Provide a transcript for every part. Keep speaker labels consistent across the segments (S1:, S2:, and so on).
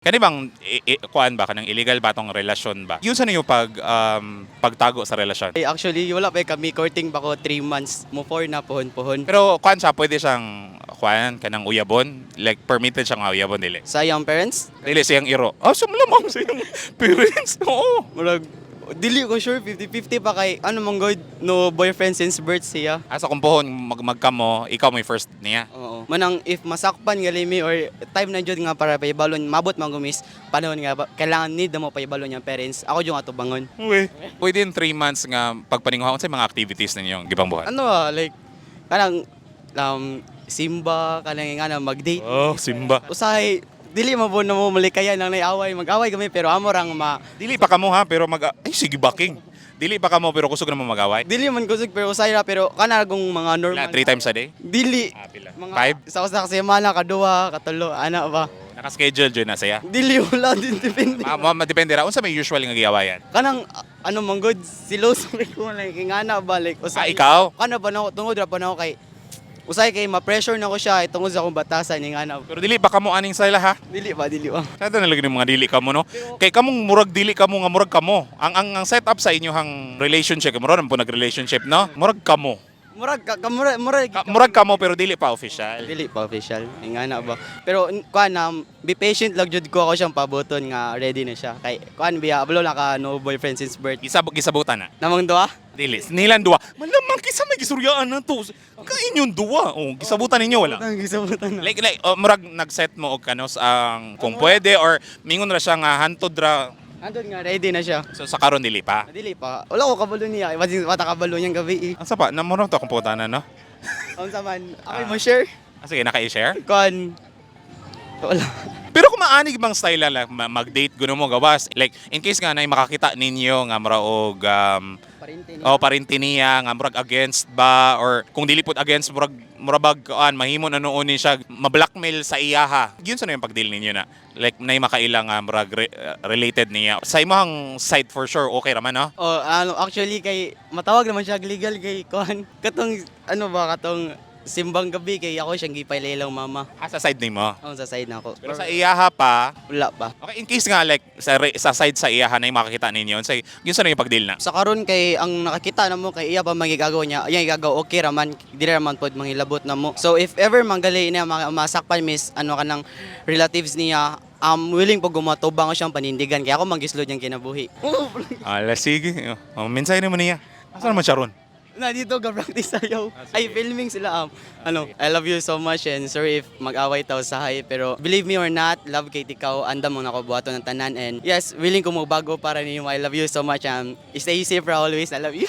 S1: Kani bang kuan ba kanang illegal ba tong relasyon ba? Yun sa niyo pagtago sa relasyon.
S2: Actually, wala pa kami courting ba ko 3 months mo for na pohon-pohon.
S1: Pero kuan siya pwede siyang kuan kanang uyabon, like permitted siyang uyabon dili.
S2: Sa iyang parents,
S1: Dili siyang iro. Oh, so malamang sa iyong parents. Oo.
S2: murag dili ko sure 50-50 pa kay ano mong good no boyfriend since birth siya.
S1: Asa kung pohon magkamo, ikaw may first niya.
S2: Oo. Manang if masakpan nga limi or time na jud nga para paibalon mabot man gumis panahon nga kailangan need mo paibalon yung parents. Ako yung ato bangon.
S1: Uy. Within 3 months nga pagpaninguha sa mga activities ninyong gibangbuhan.
S2: Ano like kanang simba kanang nga na mag-date.
S1: Oh, simba.
S2: Usahay dili mo po na mo malikayan nang naiaway mag-away kami pero amo rang
S1: Dili pa kamo ha, pero ay sige baking. Dili pa kamo pero kusog na mo magaway.
S2: dili man kusog pero usay ra pero kana gong mga
S1: Wala,
S2: normal
S1: 3 times a day.
S2: dili
S1: Pila.
S2: mga
S1: 5.
S2: sa usa ka semana kaduha katulo ana ba
S1: Naka-schedule dyan na saya.
S2: dili wala din depende
S1: Depende ra unsa may usual nga giawayan.
S2: kanang ano man good silos ko like ingana ba like usay
S1: Ikaw?
S2: kana ba na tungod ra pa na ako kay usay kay ma-pressure na ko siya tungod sa akong batasan ingana
S1: Pero dili pa kamo aning sila ha.
S2: dili ba
S1: Kada na lagi ng mga dili kamo no. Kay kamong murag dili kamo nga murag kamo. Ang setup sa inyong relationship, murag po nag-relationship no. Murag kamo. Murag kamo pero dili pa official.
S2: dili pa official ingana ba pero kuan be patient lang jud ko ako siyang pabuton nga ready na siya kay kuan biya ablo na ka no boyfriend since birth
S1: Gisabutan na.
S2: namang duha
S1: Dili. Nilan duwa. Malamang kisa may gisuryaan na to. Kain yung duwa. Oh, gisabutan ninyo wala.
S2: ang gisabutan na
S1: Like murag nag-set mo og kanos ang kung pwede or mingon ra siya nga hantod ra.
S2: andun nga ready na siya
S1: So sa karon dili pa.
S2: dili pa wala ko kabalo niya wata kabalo niyang gabi
S1: Ang sapa, namuro to akong putana no.
S2: unsa man ako mo share
S1: Sige, naka-i-share.
S2: kuan wala
S1: Pero kung maanig bang style lang mag-date guno mo gawas, like in case nga na makakita ninyo nga mura og
S2: parente
S1: parinti niya nga murag against ba or kung dili pud against murabag mahimon ano ni siya ma-blackmail sa iyaha. Yun sa na yung pagdeal ninyo na like nay makailang nga murag related niya. Sa imong side for sure okay raman no.
S2: oh ano actually kay matawag naman siya legal kay kuan katong ano ba katong simbang gabi kay ako siyang gipailaylang mama
S1: Sa side nimo.
S2: sa side na ako
S1: Pero sa iyaha pa,
S2: wala pa
S1: okay in case nga like sa side sa iyaha na yung makakita ninyo, say yun sa na yung pagdeal na.
S2: sa karon kay ang nakakita na mo kay iya pa magigagaw niya iya igagaw okay raman dili raman pod manghilabot na mo so if ever manggali na masakpan miss ano kanang relatives niya willing po gumatubang ko siyang panindigan kaya ako magislod niyang kinabuhi
S1: Ala sige. Mensahe naman niya. Asa naman siya ron?
S2: na dito ga-practice tayo ay filming sila ano I love you so much and sorry if mag-away tayo sa hay pero believe me or not love kay ikaw andam mo nako buhaton ng tanan and yes willing ko mo bago para ninyo I love you so much stay safe for always I love you.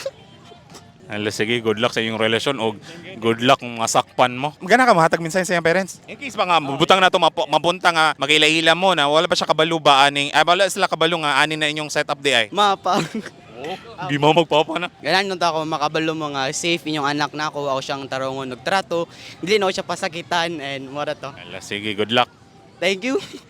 S1: Ala sige, good luck sa iyong relasyon o good luck kung masakpan mo. Magana ka mahatag minsan sa iyong parents. In case ba nga butang na to mapunta nga magilahila mo na wala ba siya kabalo ba aning wala sila kabalo nga anin na inyong setup di ay.
S2: Mapa.
S1: Di mo magpapa na.
S2: Ganan nung ako makabalo mo nga safe inyong anak na ako siyang tarongon nagtrato. Dili na ako siya pasakitan and mora to.
S1: Ala sige, good luck.
S2: Thank you.